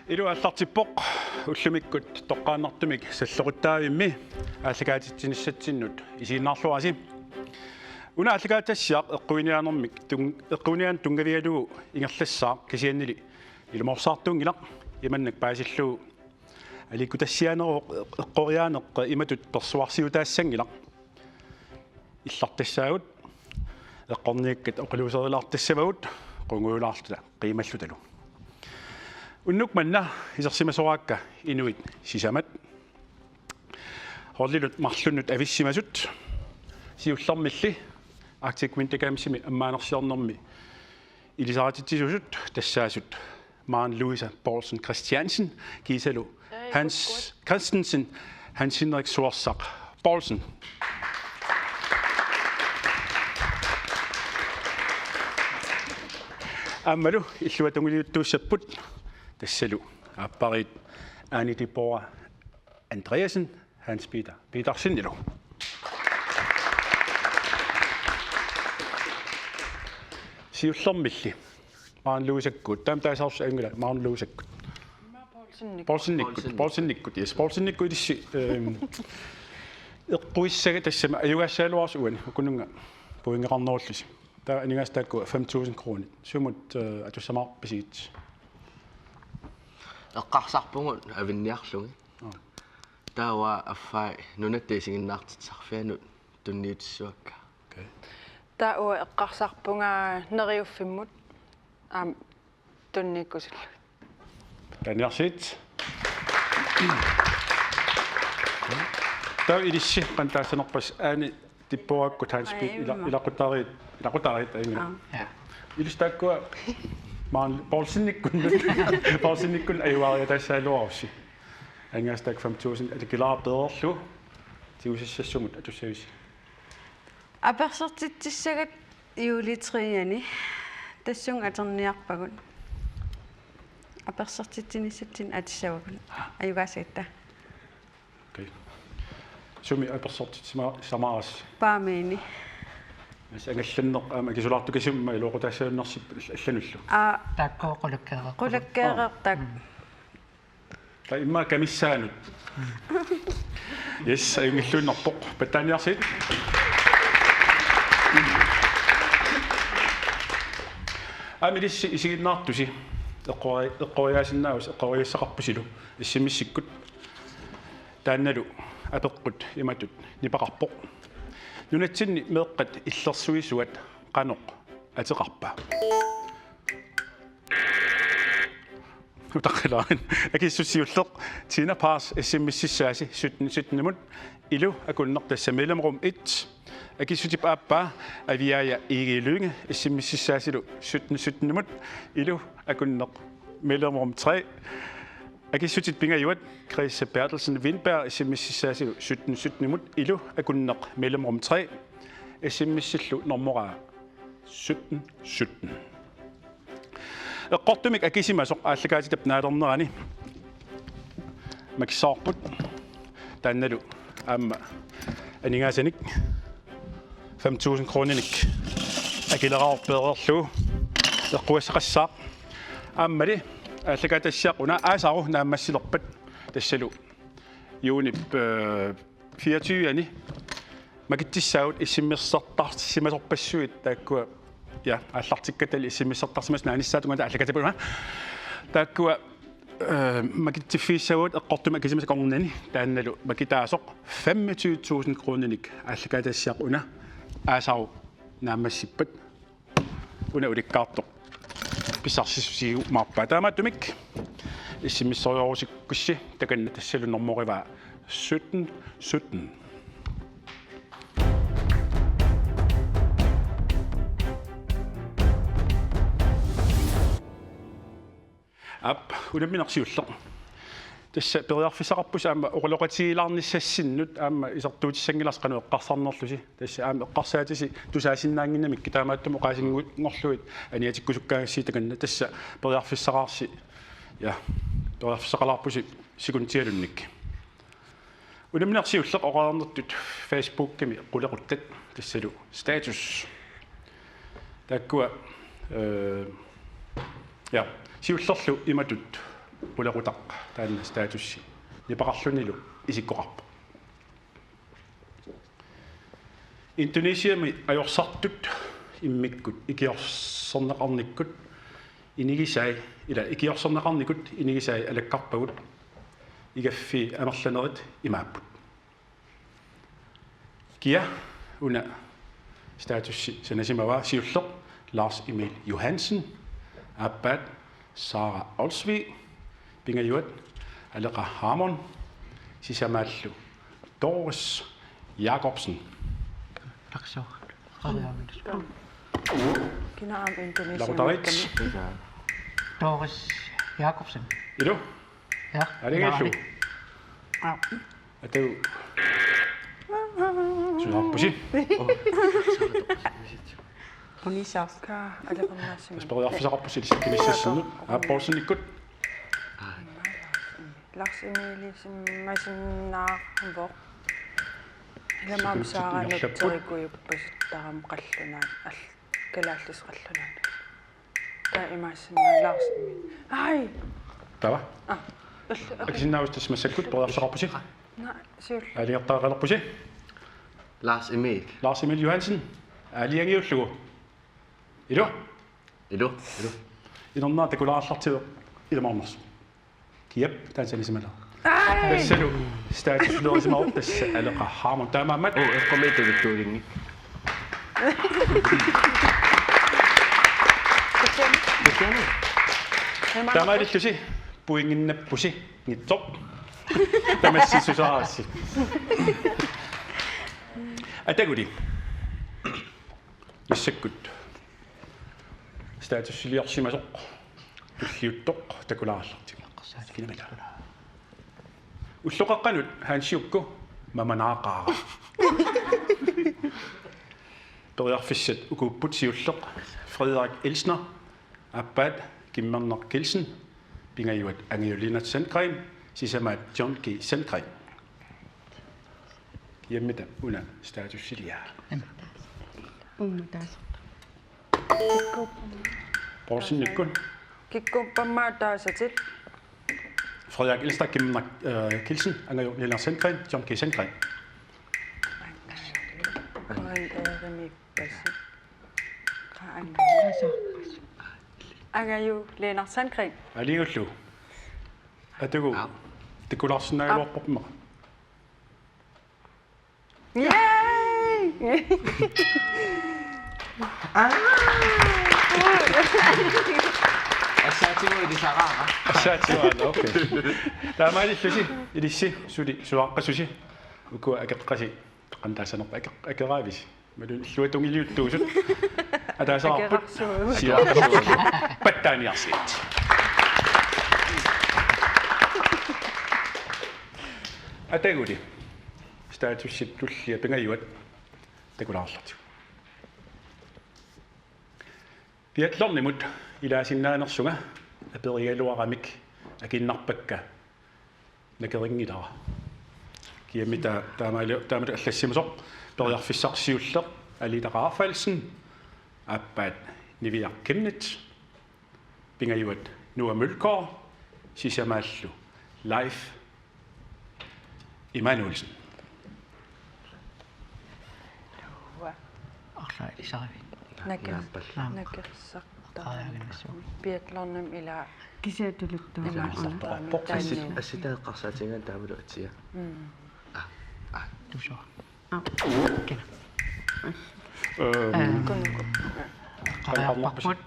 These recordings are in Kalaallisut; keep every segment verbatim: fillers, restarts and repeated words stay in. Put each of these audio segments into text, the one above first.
Ilu aallartippoq, ullumikkut toqqaannartumik sallequttaavimmi aallakaatitsinissatsinnut isiginnaarluarisi. Una aallakaatitassiaq eqquiniaanermik tun-, eqquiniaaneq tunngavigalugu ingerlassaaq, kisiannili ilumoorsaartuunngilaq imannak paasillugu. Aliikkutassiaaneruvoq eqqoriaaneq imatut persuarsiutaassanngilaq. Illartassaagut, eqqorniakkat oqaluuserilaartassavagut qungujulaarluta qiimallutalu. Unnuk manna isersimasoraakka inuit sisamat, holdilut marlunnut avissimasut, siullermilli Arctic Winter Gamesimi ammaanersiornermi ilisarititsisusut tassaasut Maren Louise Poulsen Christiansen kiisalu Hans Christensen, Hans Henrik Suersaq Poulsen. Aammalu illuatungiliuttuussapput tassalu aappariit Ane Debora Andreasen, Hans Peter Petersenilu. Siullermilli Maren Louisekkut, taama taasarsu ajunngilaq, Maren Louisekkut. Poulsenikkut. Poulsenikkut, Poulsenikkut. Poulsenikkut, yes, Poulsenikkut ilissi, ehm, eqquissaga tassami ajugaassagaluarsi uani, ukununnga pointeqarnerullusi. Taava aningaasat taakku fem tusind kroner. Sumut, eh, atussamaarpisigit? Eqqarsarpugut avinniarlugit. Aa. Taava affai nunatta isiginnaartitsisarfianut tunniutissavakka. Okay. Taava eqqarsarpunga Neriuffimmut aamma tunniukkusullugit. Taaniarsiit. Taava ilissi qanoq taassanerpassi, Ane Deborakkut Hans Peter ila-, ilaqutariit, ilaqutariit ajunngilaq. Aa. Ja. Ilissi taakkua Maren Poulsenikkut, Poulsenikkut ajugaariataassagaluarussi. Aningaasat taakku fem tusind, alikilaarpereerlu tigusassat sumut atussavisi? Apersortitsissagat juulip tredjeni tassunga atorniarpagut. Apersortitsinissatsinnut atissavagut. Ajugaasagatta. Okay. Sumi apersortitsima-, samaras? Paamiini. Tassa angallanneq aamma akisulaartukasiummat iluaqutaassagunarsipput allanullu. Aa. Taakku qulakkeereerput. Qulakkeereerput. Mm. Taava immaqa kamissaanut. Yes, ajunngilluinnarpoq. Pattaaniarsiit. Aamma ilissi isiginnaartusi. Eqqori-, eqqoriaasinnaavasi, eqqoriassaqarpusilu S M S-ikkut. Taannalu apeqqut imatut nipeqarpoq: Nunatsinni meeqqat illersuisuat qanoq ateqarpa? Utaqqilaarina. Akissut siulleq Tina Paas S M S-issaasi sytten sytten-imut, ilu akunneq, tassa mellemrum et. Akissutip aappaa Aviaja Egede Lynge S M S-issaasilu sytten sytten-imut, ilu akunneq, mellemrum tre. Akissutit pingajuat Chris Berthelsen Windberg S M S-issaasilu sytten sytten-imut, ilu akunneq, mellemrum tre. S M S-illu normoraa sytten sytten. Eqqortumik akisimasoq aallakaatitap naalernerani makissavarput. Taannalu aamma aningaasanik fem tusind kroninik akileraarpereerlugu eqqugassaqassaaq. Aammali aallakaatitassiaq una aasaru naammassilerpat, tassalu juunip, øh, fireogtyve-ani makitsissaagut, S M S-ertarsimasorpassuit taakkua, ja, aallartikkattali S M S-ertarsimasut naanissaata tungaanut aallakaatiput una. Taakkua, øh, makitsiffigissavagut eqqortumik akisimasut akornanni, taannalu makitaasoq femogtyve tusind kroninik aallakaatitassiaq una aasaru naammassippat. Una ulikkaartoq pissarsissutigiumaarpaa. Taamaattumik S M S-eriorusukkissi takanna, tassalu normorivaa sytten sytten. Aap, unamminersiulleq. Tassa periarfissaqarpusi aamma oqaloqatigilaarnissassinnut aamma isertuutissanngilarsi qanoq eqqarsarnerlusi. Tassa aamma eqqarsaatisi tusaasinnaannginnamikkit, taamaattumik oqaasinngullugit aniatikkusukkaagassi takanna. Tassa periarfissaqaarsi, ja, periarfissaqalaarpusi sekundialunnik. Unamminersiulleq oqarnertut Facebookimi qulequttat, tassalu status. Taakkua, øh, ja, siullerlu imatut qulequtaq taanna statusi nipeqarlunilu isikkoqarpoq. Indonesiami ajorsartut immikkut ikiorserneqarnikkut inigisai, ila ikiorserneqarnikut inigisai alakkarpagut, igaffii amerlanerit imaapput. Kia una statusi sanasimavaa? Siulleq Lars Emil Johansen, aappaat Sara Olsvig, pingajuat Aleqa Hammond, sisamaallu Doris Jakobsen. Taksoq. Kina aamma Indonesien. Ilaqutariit. Doris Jakobsen. Ilu? Ja. Aalajangiullugu. Ja. Atagu. Sunaarpusi. Unisarka aliqarnaassimik. Periarfissaqarpusi ilissi kinissassinut. Aap, Poulsenikkut. Lars Emiliusimmasinnaavoq. Ilamaam Sara nutserikujuppasit taram qallunaat al-, kalaallisut qallunaat. Taava imaassinnaavoq Lars Emil. Ai! Taava? Ah. Akisinnaavasi tassa massakkut periarfissaqarpusi. Na, siul. Aalajangertariaqalerpusi. Lars Emil. Lars Emil Johansen. Aalajangiullugu. Ilu? Ilu? Ilu. Inernaaq takulaarallartigu ilumoornersoq. Kiap, taanna sanasimalaaq. Ai! Tassalu statusilerisimavoq tassa Aleqa Hammond. Taamaammat. Oo, eqqummi tavittuulinni. Taamaalillusi pointinnappusi ngitsoq. Tamassi susaarassi. Ataguli. Massakkut statusiliorsimasoq tulliuttoq takulaarallartigu. Kinamita. Ulloqeqqanut Hansiukku mamanaaqaara. Periarfissat ukuupput: siulleq Frederik Elsner, aappaat Kimmerneq Kielsen, pingajuat Angaju Lennert Sandgreen, sisamaat John G. Sandgreen. Kiammita una statusiliaa? Uumma taas. Poulsenikkut. Kikkuuppammaa taasatit? Frederik Elsner, Kimmerneq, øh, Kielsen, Angaju Lennert Sandgreen, John G. Sandgreen. Angaju. Angaju. Angaju Lennert Sandgreen. Aalajangiullugu. Atagu. Aap. Takulaarsinnaagaluarparput. Yay! Aa! Assaatigut ilisaraara. Assaatigut, okay. Taamaalillusi ilissi suli suaaqqasusi, ukua akeqqasi qantaassanerpa ake-, akeraavisi? Malun illuatungiliuttuusut. Ataaseqarput. Akerarsuugut. Siuaqqasugut. Pattaaniarsigit. Ataguli. Statusip tullia pingajuat takulaarallartigu. Biathlonimut ilaasinnaanersunga aperigaluaramik akiinnarpakka nakerinngilara. Kiammita taamaali-, taamatut allassimasoq periarfissaq siulleq Alita Rafaelsen, aappaat Niviaq Chemnitz, pingajuat Noah Mølgaard, sisamaallu Leif Emanuelsen. Arlaat ilisarivit? Naker-, Naappallu. Nakersartaa. Qaajaaginnassuugut. Biathlonimut ilaa. Kisianni tuluttuuvoq. Imaattoqarpoq. Assit-, taanna. Assitaat eqqarsaatigigaanni taavalu atia. Mm. Ah, ah. Tusoq. Ah. Kina. Øhm. Øhm. Kunuku. Qariarparput.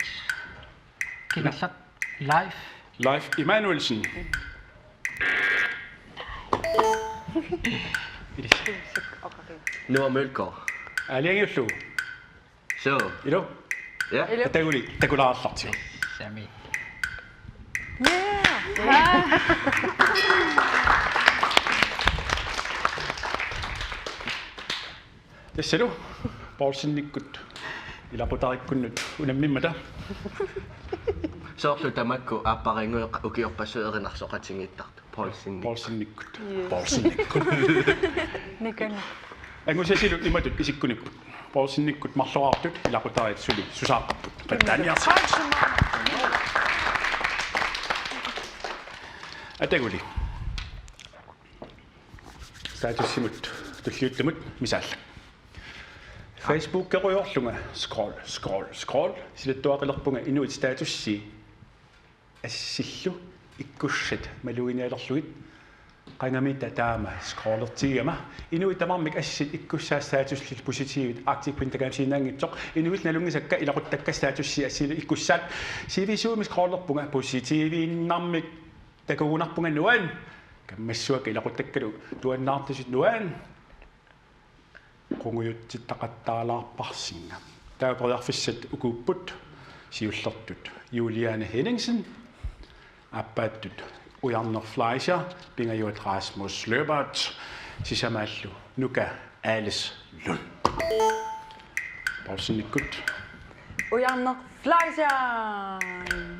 Kina? Leif. Leif Emanuelsen. Noah Mølgaard. Aalajangiullugu. Suu. Ilu? Ja. Ilu. Ataguli takulaarallartigu. Sami. Yeah. Tassalu Poulsenikkut ilaqutariikkunnut unammimmata. Soorlu tamakku aappariinngui ukiorpassuit erinarsoqatigiittartut. Poulsenikkut. Poulsenikkut. Yes. Poulsenikkut. Nikanga. Angusasilu imatut isikkunikkut. Poulsenikkut marloraartut ilaqutariit suli susaaqqapput. Pattaaniarsigit. Ataguli. Statussimut tulliuttumut misaallu. Facebookerujoorlunga scroll, scroll, scroll. Silattuaqilerpunga inuit statussi assillu ikkussat maluginialerlugit. Qangamita taama scrollertigigama. Inuit tamarmik assit ikkussaat statusillu positivit Arctic Pentagram siinaanngitsoq. Inuit nalunngisakka ilaquttakka statussi assillu ikkussaat. Sivisuumik scrollerpunga positiviinnarmik takugunarpunga nuan. Kammassuakka ilaquttakkalu tuannaartusut nuan. Qungujutsittaqattaalaarparsinga. Taava periarfissat ukuupput siullertut Juliane Henningsen, aappaattut Ujarneq Fleischer, pingajuat Rasmus Løbert, sisamaallu Nuka Alice Lund. Poulsenikkut. Ujarneq Fleischer!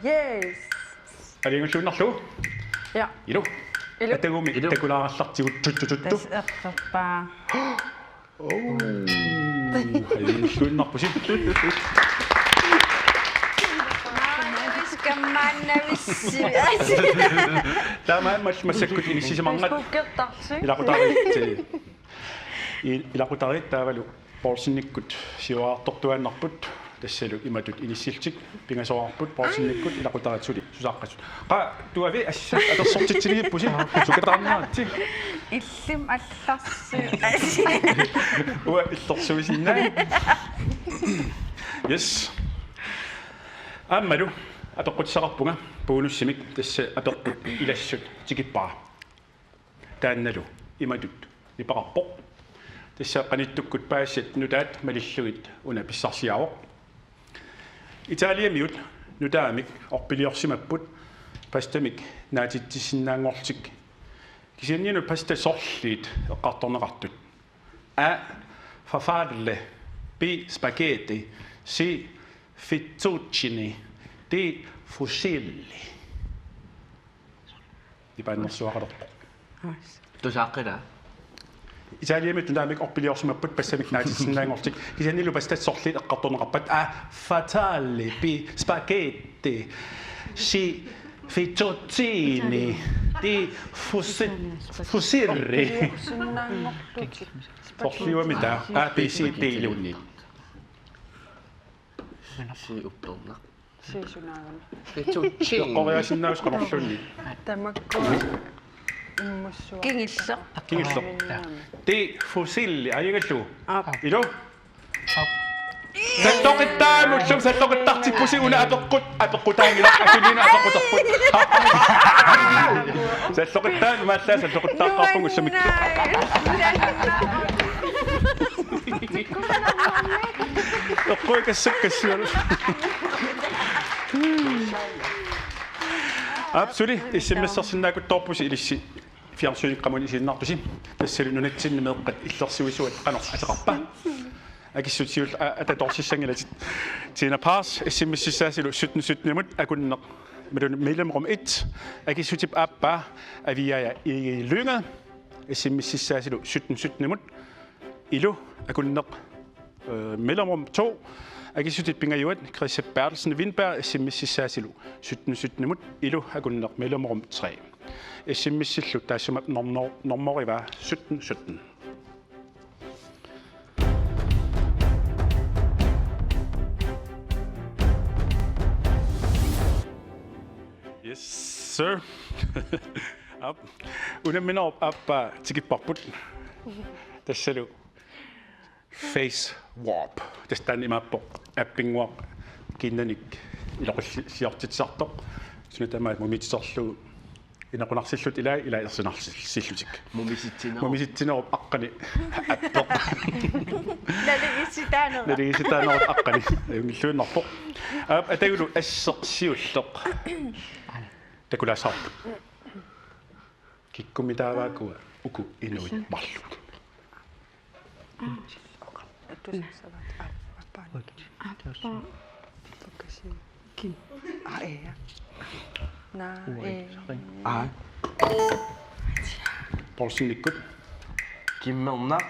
Yes! Alianngulluinnarlugu? Ja. Ilu. Ilu. Atagumi Ilu. Takulaarallartigu tuttututtu. Tassa errorpaa. Oh. Alianngulluinnarpusi. Maannavissi. Taamaammat massakkut inissisimaarnat. Facebookertarsi. Ilaqutariit. I-, ilaqutariit taavalu Poulsenikkut siuartortuaannarput, tassalu imatut inissillutik pingasoraarput Poulsenikkut ilaqutariit suli susaaqqasut. Qa tuavi assut atorsortitsilivippusi sukataarneratsi. Illimmi allarsi. Uanga illersuisinnaavara. Yes. Aammalu apeqqutissaqarpunga bonussimik tassa apeqqut ilassut tikippara. Taannalu imatut nipeqarpoq. Tassa qanittukkut paasisat nutaat malillugit una pissarsiaavoq. Italiamiut nutaamik orpiliorsimapput pastamik naatitsisinnaanngorlutik. Kisianniuna pastat sorliit eqqartorneqartut. A, farfalle, B, spaghetti, C, fettuccine, D, fusilli. Nipaannersuaqalerpoq. Tusaaqqila. Italiamiut nutaamik orpiliorsimapput pastamik naatitsisinnaanngorlutik. Kisiannilu pastat sorliit eqqartorneqarpat. A, farfalle, B, spaghetti, C, fettuccine, D, fusi-, fusilli. Sinnaanngorlutik. Sorliuami taava A, B, C, D-luunniit. Si uppernaq. Siisunaagami. Fettuccine. Eqqoriaasinnaavoq qanorluunniit. Tamakkua immussuaq. Kingulleq. Kingulleq. Minnaami. D, fusilli. Ajugalugu. Aap. Ilu. Aap. Salloqittaamullu salloqittartippusi una apeqqut, apeqqutaanngilaq, asuli una apeqquterput. Salloqittaamik maanna salloqittaaqqaarpugut ullumikkut. Eqquikassakkassualu. Aap, suli S M S-ersinnaakuttoorpusi ilissi fjernsynikkut qamuuna isiginnaartusi. Tassalu nunatsinni meeqqat illersuisuat qanoq ateqarpa? Akissutit siulleq, a-, atatorsissanngilatit. Tina Pars, S M S-issaasilu sytten sytten-imut, Akunneq, mellemrum et. Akissutip aappaa Aviaja Egede Lynge, S M S-issaasilu sytten sytten-imut. Ilu, Akunneq, øh, mellemrum to. Akissutit pingajuat, Christian Berthelsen Windberg, S M S-issaasilu sytten sytten-imut. Ilu, Akunneq, mellemrum tre. S M S-illu taassuma normo-, normoorivaa sytten sytten. Yes, sir. Aap. Unamminerup aappaa tikipparput. Tassalu Face Warp. Tassa taanna imaappoq appinnguaq kiinnanik iloqillisiortitsisartoq. Suna tamaat mumisitserlugu inaqunarsillutik ilai, ilai ersinarsillutik. Mumisitsinerup. Mumisitsinerup aqqani appeq. Naligiissitaanerup. Naligiissitaanerup aqqani. Ajunngilluinnarpoq. Aap, atagulu asseq siulleq. Takulaassavarput. Kikkummitaava ukua uku inuit marluk? Tusarsavat aap-, aappaanut. Aappaa. Pakasi. Kim. Aa, ee. Naa, ee. Aa. Poulsenikkut. Kimmernaq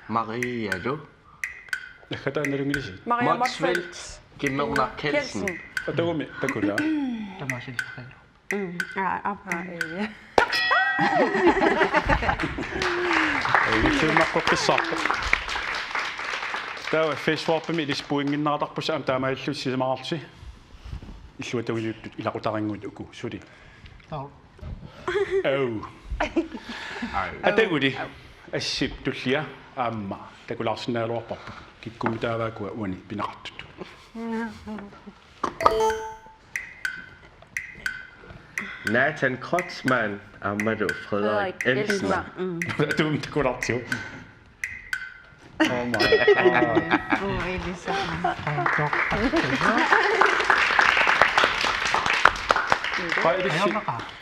Marialu. Naggataa nalunngilisi. Maria Motzfeldt. Motzfeldt. Kimmernaq Kielsen. Kielsen. Atagumi takula. Tamaasilisaqalu. Mm, aa, aappa. Aa, ee. Illuunnaqqoqqissaarpoq. Taava Face Swap-imi ilissi pointinnartarpusi aamma taamaalillusi sisamaqartusi. Illuatungiliuttut ilaqutarinnguit uku suli. Au. Au. Ataguli assip tullia aamma takulaarsinnaagaluarparput. Kikkummi taava ukua uani pineqartut? Nathan Kreutzmann aammalu Frederik Elsner. Tuum takulaartigu. Oh my. Uu, Elisa. Qaa ilissi.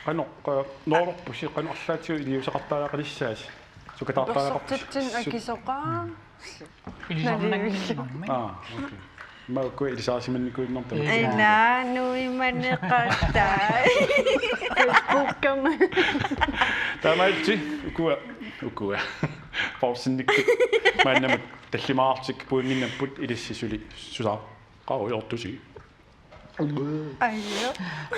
Qanoq, eh, noorpusi qanoq arlaatigut iliuuseqartariaqalissaasi. Sukataartariaqarpusi. Persortitsin akisoqaa. Ilisarnanngilluarmi. Aa, okay. Imma ukua ilisaarisimanikuinnarput. Ila nuimaneqartai. Facebookimi. Taamaalillusi ukua, ukua. Poulsenikkut maannamut tallimaqarlutik pointinnarput ilissi suli susaqqarujoortusi. Ajo.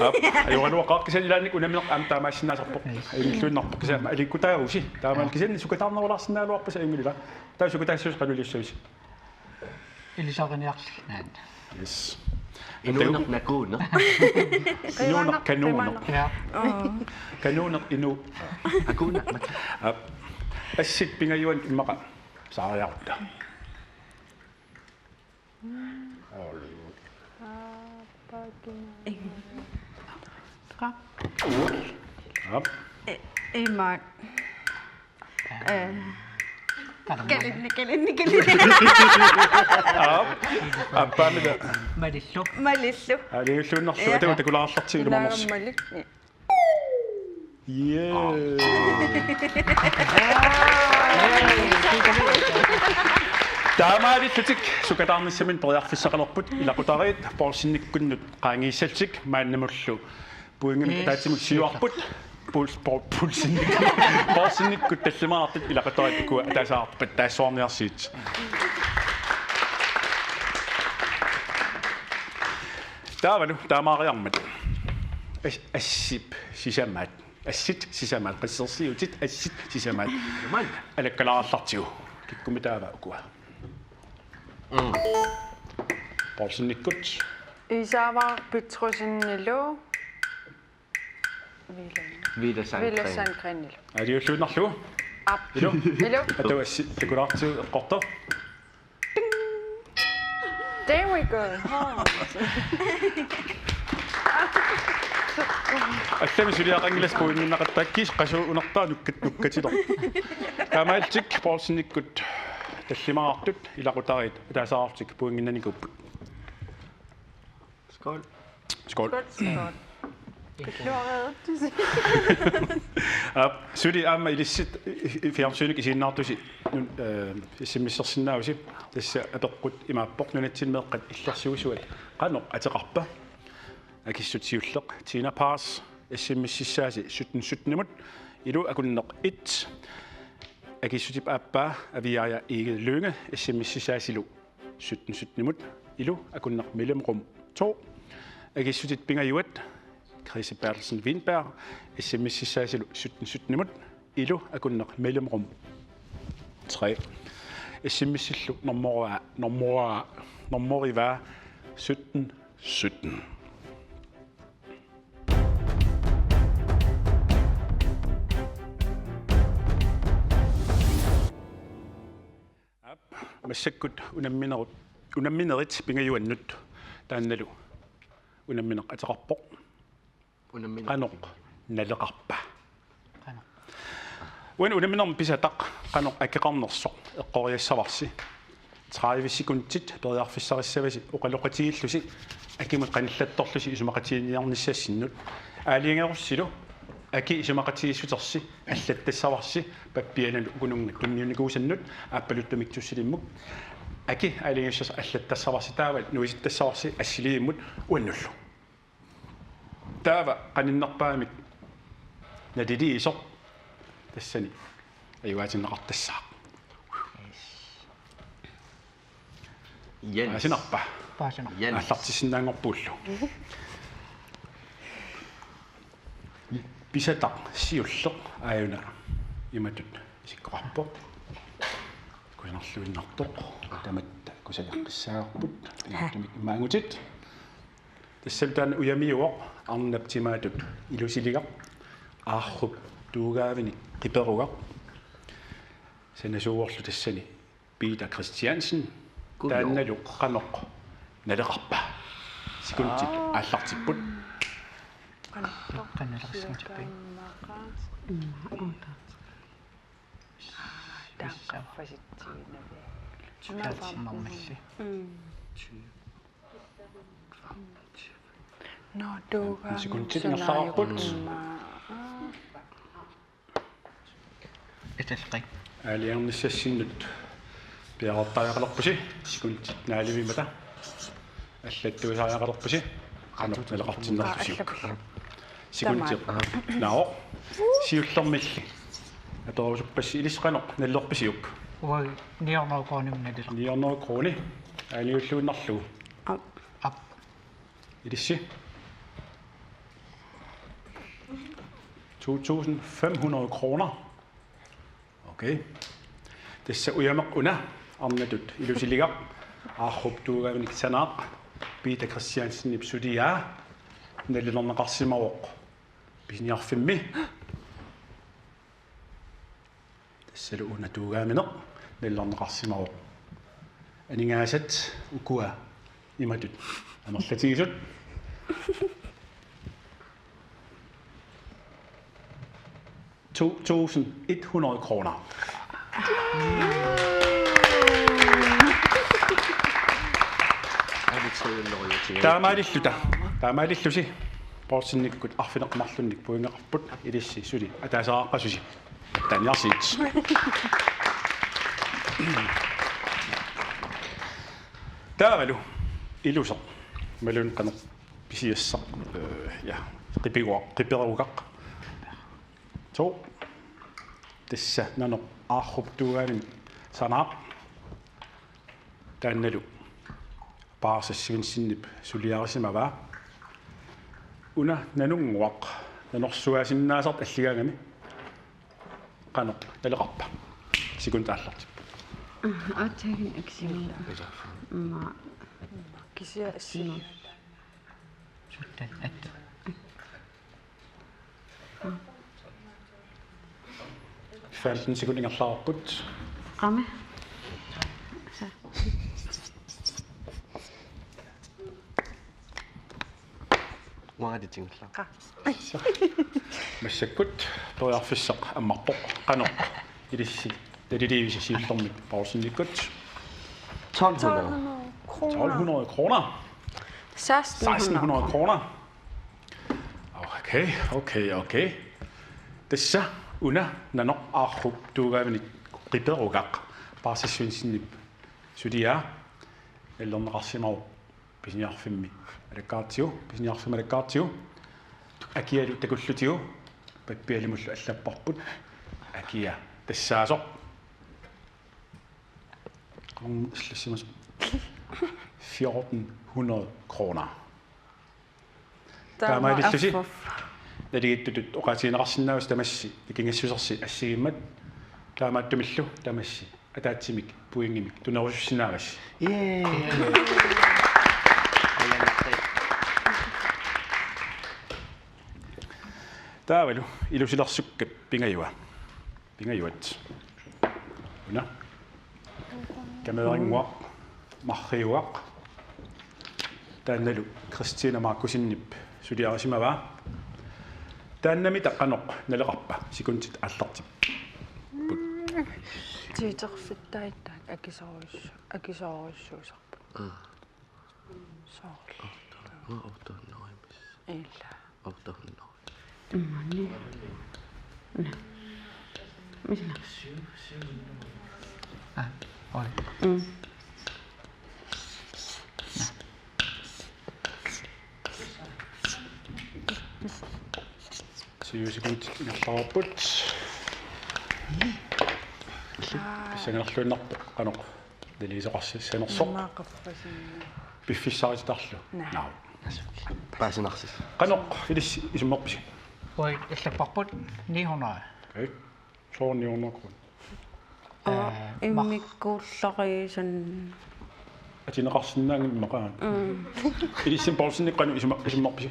Aap, ajoraluaqaaq kisianni ilaanni unammineq aamma taamaassinnaasarpoq. Ajunngilluinnarpoq kisianni aliikkutaavusi. Taamaammat kisianni sukataarnerulaarsinnaagaluarpusi ajunngilaq. Taava sukataassuusi qanoq iliussavisi? Ilisariniarlugit naak. Yes. Inuuneq nakuuneq. Inuuneq kanuuneq. Ja. Kanuuneq inuu. Akuuneq. Aap. Assit pingajuat immaqa saariarutta. Aap. Imaak. Kalinni, kalinni, kalinni. Aap. Aappaamila. Malillu. Malillu. Aliulluinnarlu atu takulaarlartigu ilumoornersi. Malik. Yeah. Taamaalillutik sukataarnissaminnik periarfissaqalerput ilaqutariit Poulsenikkunnut qaangiissallutik maannamullu pointimik ataatsimut siuarput Puls Poulsenikkut tallimaqartut ilaqutariit ukua ataasaarput taassuarniarsiit. Taavalu taamaariarmat assip sisamaat. Assit sisamaat, qassersiutit assit sisamaat. Alakkalaarallartigu. Kikkummi taava ukua? Poulsenikkut. Isaac Petrusenilu. Vila Sandgrenilu. Sandgrenilu. Aliulluinnarlugu. Aap. Ilu. Ilu. Atu assi takulaartigu eqqortoq. There we go. Allami suliaqanngilasi pointinnaqattaarput qasuunartaa nukkat nukkatiloq. Taamaalillutik Poulsenikkut tallimaqartut ilaqutariit ataasaarlutik pointinnanikuupput. Skål. Skål. Godt, godt. Kloret. Aap, suli aamma ilissi fjernsynik isiginnaartusi SMS-ersinnaavusi. Tassa apeqqut imaappoq: Nunatsinni meeqqat illersuisuat qanoq ateqarpa? Akissut siulleq Tina Paas SMS-issaasi sytten sytten-imut, ilu akunneq et. Akissutip aappaa Aviaja Egede Lynge SMS-issaasilu sytten sytten-imut, ilu akunneq mellemrum to. Akissutit pingajuat Chris Berthelsen Wienberg SMS-issaasilu sytten sytten-imut, ilu akunneq mellemrum tre. SMS-illu normoraa, normoraa, normoraa sytten sytten. Aap, massakkut unamminerit, unamminerit pingajuannut taannalu unammineq ateqarpoq. Unammineq. Qanoq naleqarpa? Qanoq. Uani unamminermi pisataq qanoq akeqarnersoq eqqoriassavarsi. Tredive sekundit periarfissarissavasi oqaloqatigiillusi akimut qanillattorlusi isumaqatigiinniarnissassinnut. Aalajangerussilu aki isumaqatigiissutersi allattassavarsi pappianani ukununnga tunniunnikuusannut aappaluttumik tussilimmut. Aki aalajangiussassi allattassavarsi taava nuisittassavarsi assiliivimmut uannullu. Taava qaninnerpaamik naliliisoq tassani ajugaatinneqartassaaq. Jens. Paasinarpa? Paasinaq. Jens. Aallartissinnaanngorpullu. Pisataq siulleq aajuna imatut isikkoqarpoq. Kusanarluinnartoq. Tamatta kusajaqqissaagarput. Pingaartumik imaangutit. Tassalu taanna ujamiuvoq, arnap timaatut ilusiligaq, aarrup tuugaavinik qiperugaq. Sanasuuvorlu tassani Peter Christiansen. Kulo. Taannalu qanoq naleqarpa? Sekuntit aallartipput. Qanoq. Taanna qaffasitsiginavaa. Sulaatsinnarmilli. Nå, du var sekuntit ingerlareerput. Italqik. Aalajangernissassinnut piareertariaqalerpusi, sekuntit naalivimmata. Allattuisariaqalerpusi, qanoq naleqartinnerlusiuk. Sekuntit naavoq. Siullermilli. Atorusuppassi, ilissi qanoq nalilerpisiuk? Uanga ni hundrede kroner nalilerpoq. Ni hundrede kroner. Aalajangiulluinnarlugu. Aap. Aap. Ilissi. To tusind fem hundrede kroner. Okay. Tassa ujameq una, arnatut ilusiligaq, aarrup tuugaavinik sanaaq, Peter Christiansenip suliaa, nalilerneqarsimavoq pisiniarfimmi. Tassalu una tuugaamineq nalilerneqarsimavoq. Aningaasat ukua imatut amerlatigisut. To tusind et hundrede kroner. Taamaalilluta. Taamaalillusi. Poulsennikkut arfineq-marlunnik pointeqarput, ilissi suli ataaseqaqqasusi. Taaniarsiit. Taavalu iluseq. Imaluunniit qanoq pisiassaq, øh, ja, qipiguaq, qiperugaq. To. Tassa nanoq aarrup tuugaavinik sanaaq. Taannalu Paarsa Svensenip suliarisimavaa. Una nanunnguaq nanorsuaasinnaasartoq alligaangami. Qanoq naleqarpa? Sekuntit aallartipput. Aatsaagin aksigu. Immaqa. Kisianni. Suttan attu. Femten sekund ingerlareerput. Qami. Uangalu tigullugu. Massakkut periarfissaq ammarpoq, qanoq ilissi naliliivisi siullermik Poulsenikkut? Tolv hundrede. Tolv hundrede kroner. Seksten hundrede kroner. Okay, okay, okay. Tassa una nanoq aarrup tuugaavinik qiperugaq Paarsa Svensenip suliaa nalilerneqarsimavoq pisiniarfimmi alakkartigu, pisiniarfimmi alakkartigu. Akialu takullutigu, pappialimullu allapparput. Akia tassaasoq. Qangallassimasoq. Fjorten hundrede kroner. Taamaalillusi. Naligiittutut oqaatigineqarsinnaavusi tamassi nikingassusersi assigimmat. Taamaattumillu tamassi ataatsimik pointimik tunerusussinnaavasi. Yay! Taavalu ilusilersukkat pingajua. Pingajuat. Una. Kameerinnguaq, marriugaq. Taannalu Christina Markussenip suliarisimavaa. Taannami taava qanoq naleqarpa? Sekundit aallartipput. Tiiterfittaat taakku akisoorujussu-, akisoorujussuusarput. Soorlu. Otte hundrede, otte hundrede. Ila. Otte hundrede. Immaanni. Una. Misina. Ah, oi. Mm. Syv sekundit ingerlareerput. Pissanganarluinnarpoq qanoq naligisoqarsinnaanersoq. Immaqa qaffasinna. Piffissaarititarlu. Naa. Naa. Paasinarsis. Qanoq ilissi isummerpisi? Point allapparput ni hundrede. Okay. Soorlu ni hundrede kroner. Aa, eh, mar- immikkuullarisan. Atineqarsinnaanngimmat immaqa. Mm. Ilissi Poulsen qanoq isuma-, isummerpisi?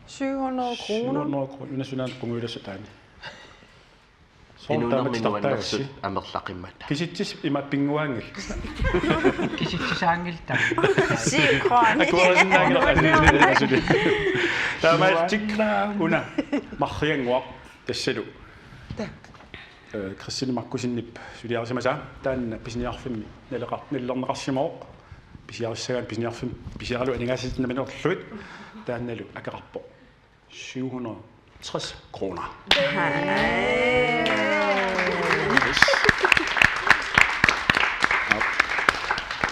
Syv hundrede kroner. Syv hundrede kroner. Una sunaana qungujulassaaq taanna. Soorlu inuunermi taama nuannersut titartaassi. Amerlaqimmata. Kisitsisit ima pinnguaanngillat. Kisitsisaanngillat. Syv kroner. Akuerisinnaanngilaq asuli. Taamaallutik una marriannguaq tassalu. Eh, Christine Markussenip suliarisimasaa taanna pisiniarfimmi naleqar-, nalilerneqarsimavoq. Pisiarissagaanni pisiniarfimmi pisiaralugu aningaasatitsinnut nammineerlugit taannalu akeqarpoq syv hundrede tres kroner.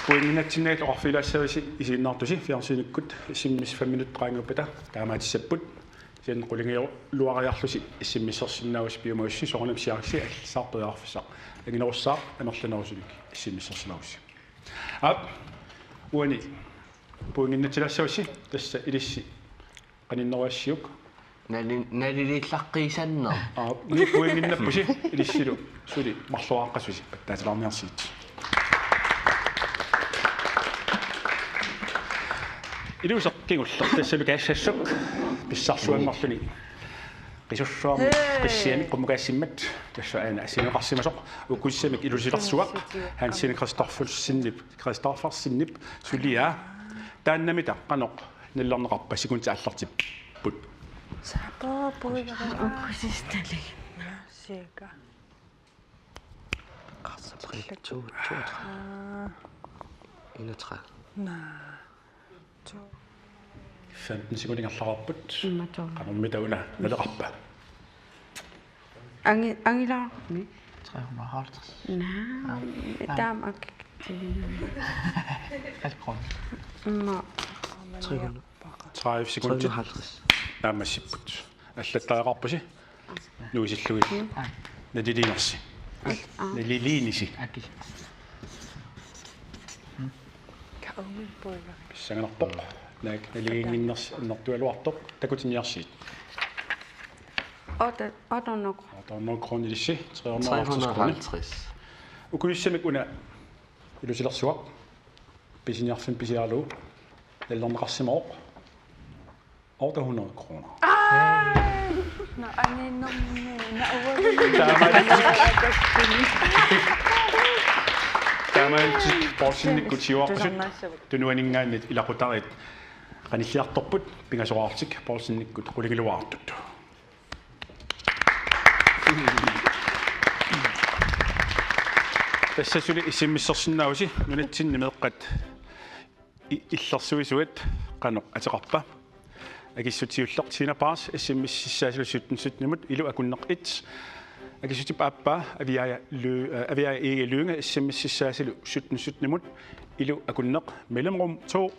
Pointinnatsinni oqarfigilaassavasi isiginnaartusi fjernsynikkut S M S fem minutsit qaangiuppata taamaatissapput. Kisianni qulingiluariarlusi S M S-ersinnaavusi piumagussi soorunami siarissi allissaaq periarfissaq. Anginerussaaq amerlanerusunik S M S-ersimagussi. Aap, uani pointinnatsilaassavasi tassa ilissi qaninneruassiuk. Nali-, naliliillaqqiisanneq. Aap, ni pointinnappusi ilissilu suli marluaaqqassusi pattaatilaarniarsigit. Iluseq kingulleq tassalu kaassassuk pissarsuanngorluni. Qisussuarmik qissianik qummukassimmat tassa aana assigineqarsimasoq ukuissamik ilusilersuaq Hansine Christoffersenip, Christoffersenip suliaa. Taannamita qanoq nalilerneqarpa, sekundit aallartipput. Saappa puiga. Ukusistali. Siika. Tre, to, toogtredive. Aa. Enogtredive. Naa. To. Femten sekunder ingerlareerput. Immaqa. Qanormita una naleqarpa? Angi-, angilaarmi. Tre hundrede og halvtreds. Naa, aa, taama akikti. Halv kroner. Imma. Tre hundrede. Tredive sekunder. Tre hundrede og halvtreds. Naammassipput. Allattariaqarpusi. Nuisillugit. Mm. Naliliinersi. Aa. Naliliinisi. Aki. Pissanganarpoq. Naak naligiinnginnersi annertugaluartoq. Takutinniarsigit. Otte, otte hundrede kroner. Otte hundrede kroner ilissi. Tre hundrede og halvtreds kroner. Tre hundrede og halvtreds. Ukuissamik una ilusilersuaq. Pisiniarfimmi pisiaralugu. Nalilerneqarsimavoq. Otte hundrede kroner. Aa! Nå, ani, nå, nå, nå, taamaalillutik Poulsenikkut siuarpasut tunuaninngaanniit ilaqutariit qanilliartorput, pingasoraarlutik Poulsenikkut qulingiluaartut. Tassa suli S M S-ersinnaavusi nunatsinni meeqqat i-, illersuisuat qanoq ateqarpa. Akissut siulleq Tina Paas S M S-issaasilu sytten sytten-imut, ilu akunneq et. Akissutip aappaa Aviaja Lø-, øh, Aviaja Egede Lynge S M S-issaasilu sytten sytten-imut, ilu akunneq mellemrum to.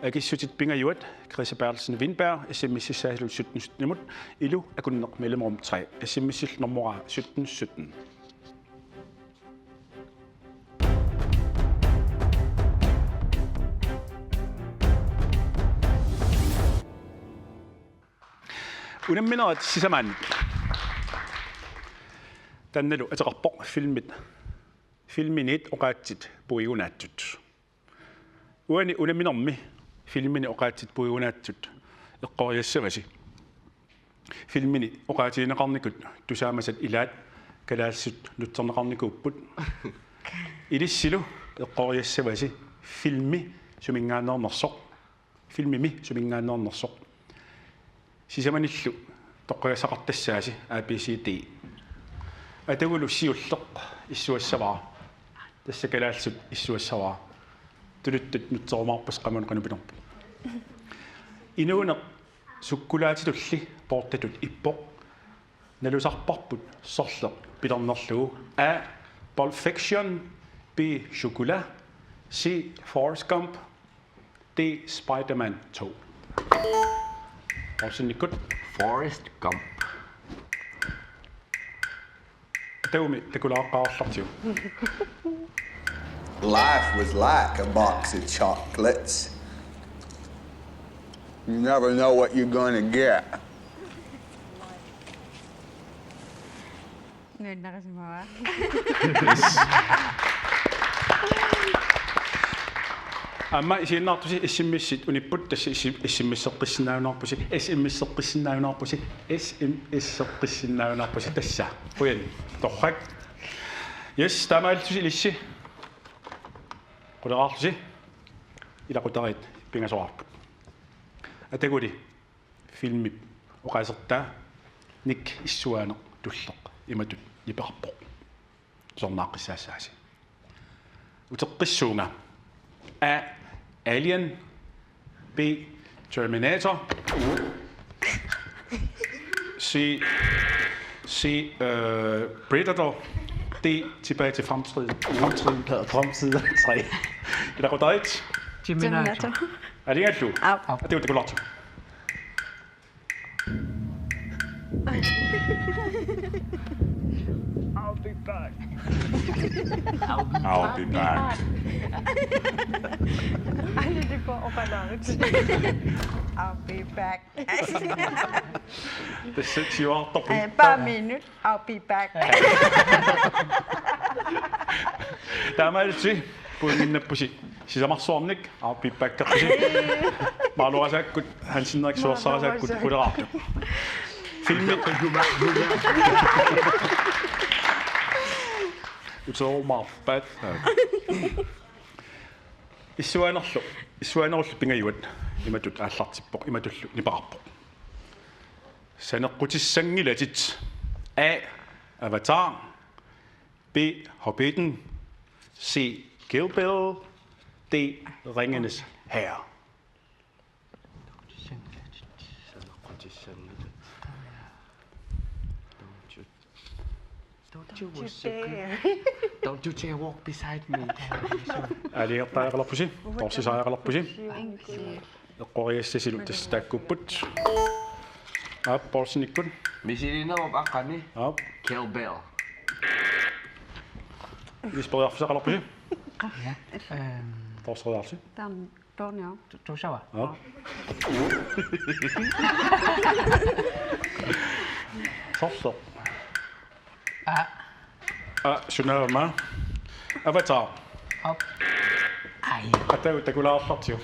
Akissutit pingajuat Chris Berthelsen Windberg S M S-issaasilu sytten sytten-imut, ilu akunneq mellemrum tre. S M S-il normoraa sytten sytten. Unamminerat sisamaanni. Taannalu ateqarpoq filmit, filminiit oqaatsit puigunaatsut. Uani unamminermi filmini oqaatsit puigunaatsut eqqoriassavasi. Filmini oqaatigineqarnikut tusaamasat ilaat kalaallisut nutserneqarnikuupput. Ilissilu eqqoriassavasi filmi suminngaanneernersoq. Filmimi suminngaanneernersoq. Sisamanillu toqqagassaqartassaasi A B C D. Atagulu siulleq issuassavara. Tassa kalaallisut issuassavara. Tuluttut nutserumaarpasi qamuuna qanoq pinerpoq. Inuuneq sukkulaatitulli poortatut ippoq. Nalusarparput sorleq pilernerlugu: A, Pulp Fiction, B, Chocolat, C, Forrest Gump, D, Spider-Man to. Poulsenikkut. Forrest Gump. Taavami takulaaraqarallartigu. Life was like a box of chocolates. You never know what you're gonna get. Nuannarisimavaa. Aamma isiginnaartusi S M S-it unipput, tassa S-, S M S-eqqissinnaajunaarpusi, S M S-eqqissinnaajunaarpusi, S M S-eqqissinnaajunaarpusi, tassa. Qujan. Torrak. Yes, taamaalillusi ilissi. Quleraarlusi. Ilaqutariit pingasoraarput. Ataguli filmip oqaasertaa Nick Issuaaneq Tulleq imatut nipeqarpoq. Tusarnaaqqissaassaasi. Uteqqissuunga: A, Alien. B, Terminator. C, C, øh, Predator. D, Tilbage til fremtiden. Fremtiden. Fremtiden tre. Ilaqutariit. Terminator. Alingallu. Aap. Atiuut takullaartut. I'll be back. Aina tipo oqalaarut. I'll be back. Tassa siuartarput. Eh, bare minut. I'll be back. Taamaalillusi puinnginnappusi sisamarsuarnik, I'll be back-erpusi. Maluasaakkut, Hansen Henrik suorsaasaakkut quleraartut. Filmi. Uterumaarpaat. Issuaanerlu, issuaanerullu pingajuat imatut aallartippoq, imatullu nipeqarpoq: Saneqqutissanngilatit. A, Avatar. B, Hobbiten. C, Kill Bill. D, Ringenes Herre. Don't you, don't you, don't you dare walk beside me. Aalajangertariaqalerpusi, torsisariaqalerpusi. Eqqoriassasilu tassa taakkuupput. Aap, Poulsenikkut. Misiliinerup aqqani. Aap. Kill Bill. Ilissi periarfissaqalerpusi. Ja. Øhm, Torseriarlusi. Taam Tornio. Tosawa. Aap. Sorleq. A. A, sunaavama? Avatar. Op. Ai. Ataagu takulaartartigu.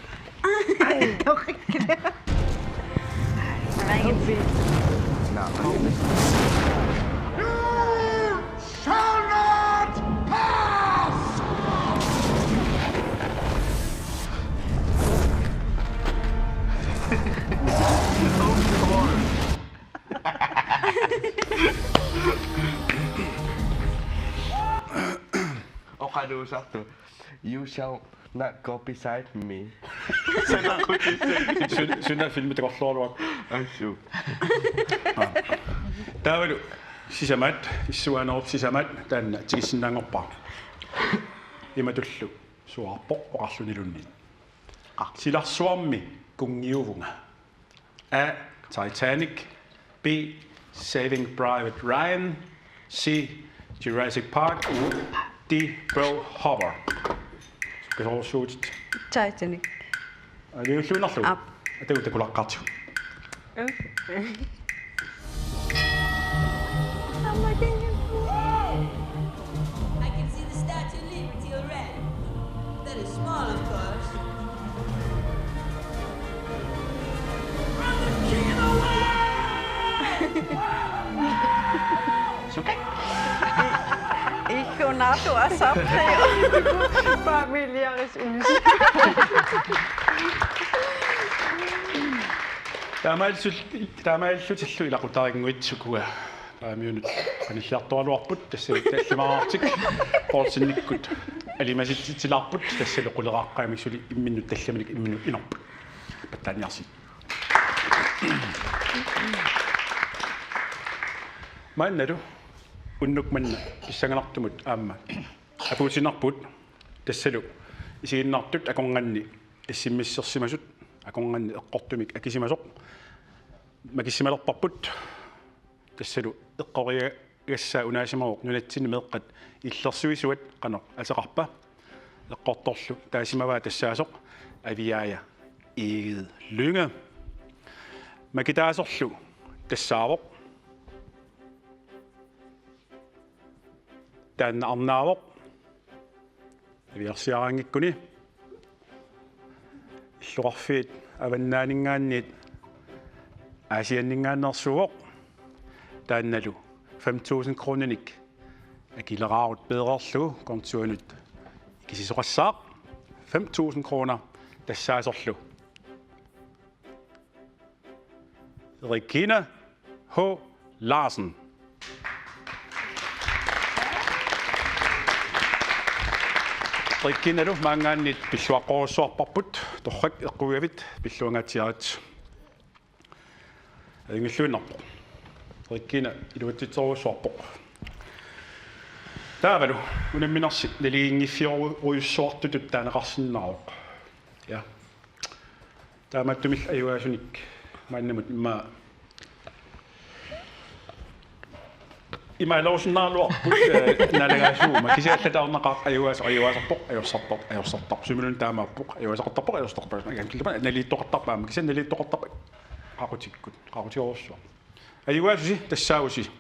Oqaluusartu. You shall not go beside me. Sun-, suna filmi takorluaruak. Assu. Taavalu sisamaat, issuaanerup sisamaat taanna tikissinnaanngorpara. Imatullu suaarpoq oqarluniluunniit: Silarsuarmi kunngiuvunga. A, Titanic. B, Saving Private Ryan. C, Jurassic Park. D, Pearl Harbor. Sukkasuutit. Titanic. Aalajangiulluinnarlugu. Aap. Ataagu takulaartartigu. I can see the Statue of Liberty already. That is small, of course. I'm the king of the world! Ihunartu asartayo. Familiaris unis. Taamaallut-, taamaallutillu ilaqutarinnguit ukua Paamiunut qanilliartoraluarput, tassa tallimaartik Poulsenikkut alimasitsitsilaarput, tassalu quleraaqqaamik suli imminnut tallimanik imminnut inorput. Pattaaniarsiit. Maannalu unnuk manna pissanganartumut aamma apuutinarput, tassalu isiginnaartut akornanni S M S-ersimasut, akornanni eqqortumik akisimasoq makissimalerparput. Tassalu eqqoriagassaa unaasimavoq nunatsinni meeqqat illersuisuat qanoq ateqarpa. Eqqortorlu taasimavaa tassaasoq Aviaja Egede Lynge. Makitaasorlu tassaavoq. Taanna arnaavoq. Aviarsiaraangikkuni. Illoqarfiit Avannaaninngaanniit Aasianninngaanneersuuvoq. Taannalu fem tusind kroninik akileraarut peereerlugu kontuanut ikisisoqassaaq. Fem tusind kroner tassaasorlu. Regina H. Larsen. Reginalu maanngaanniit pilluaqqorujussuarparput, torrak eqquigavit pilluangaatsiarit. Ajunngilluinnarpoq. Regina iluatsitserujussuarpoq. Taavalu unamminersi naligiinngiffeerujussuartutut taaneqarsinnaavoq. Ja. Taamaattumillu ajugaasunik maannamut immaqa imaalerussinnaagaluarput, eh, naalagaasuuguma kisianni allatut taarnaqaaq ajugaasoq, ajugaasarpoq, ajorsarpoq, ajorsartarpoq. Sumiluunniit taamaappoq, ajugaasaqartarpoq, ajorsartarpoq. Kisianni naliittoqartarpoq aamma, kisianni naliittoqartarpoq qaqutikkut, qaqutigerujussuaq. Ajugaasusi tassaavusi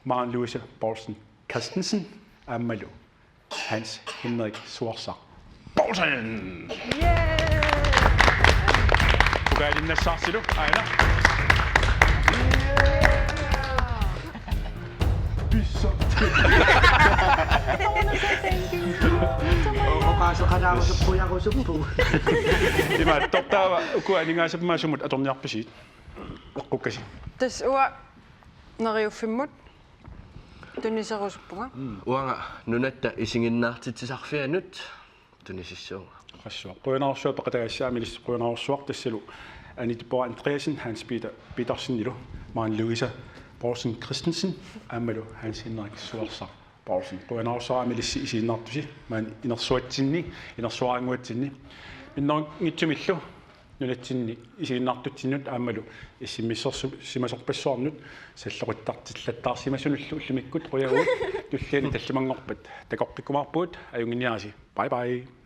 Maren Louise Poulsen Christensen aammalu Hans Henrik Suarsaq Poulsen. Pokalinnassaarsilu aana. Oqaaseqalaarusupput, jarusuppugut. Imaattoq, taava uku aningaasapput sumut atorniarpisigit? Eqqukkasi. Tassa uanga Neriuffimmut tuniserusuppunga. Uanga nunatta isiginnaartitsisarfianut tunisissuunga. Qassuaq. Qujanarsuaq peqataagassi aamma ilissi qujanarsuaq tassalu Anitipora Andreasen, Hans Peter Petersenilu, Maren Louise Poulsen Christensen, aammalu Hans Henrik Suarsaq Poulsen. Qujanarsuaq aamma ilissi isiginnaartusi, maani inersuatsinni, inersuaraannguatsinni. Minnerunngitsumillu nunatsinni isiginnaartutsinnut aammalu issimmissorsimasorpassuarnut salloqittartillattaarsimasunullu ullumikkut qujavugut, tulliani tallimanngorpat takoqqikkumaarpugut, ajunnginniarisi. Bye bye.